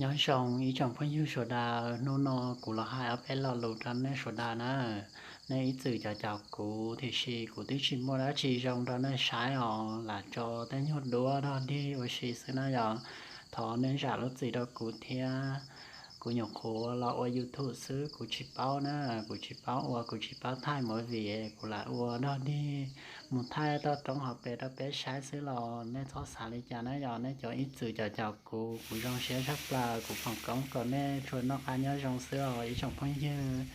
Nyob zoo ib tsoom phooj ywg sawv daws, hnub no kuv los hais ob peb lo lus rau nej sawv daws na. Nej ib txwm caum caum kuv, tiam sis kuv twb tsis muaj dab tsi zoo rau nej saib os, lam tso tej nyuag duab dog dig ua si xwb na yom. Thov nej zam lub txim rau kuv thiab. Kuv nyuam qhuav los ua YouTube xwb, kuv tsis paub na, kuv tsis paub ua, kuv tsis paub thaij movie, kuv lam ua dog dig mus thaij toj roob hauv pes rau peb saib xwb los nej txhob xav li cas na yom. Nej cov ib txwm caum caum kuv, kuv zoo siab tshaj plaws, kuv foom koob kom nej tsuas noj qab nyob zoo xwb os ib tsoom phooj ywg.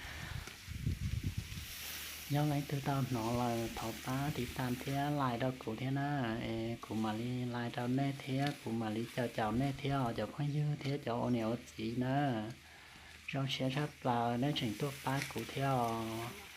Yog leej twg tau hnov lawm thov pab tiv tas thiab like rau kuv thiab na, es kuv mam li like rau nej thiab kuv mam li caum caum nej thiab os cov phooj ywg thiab cov ua niam ua txiv na. Zoo siab tshaj plaws nej tseem tuaj pab kuv thiab os.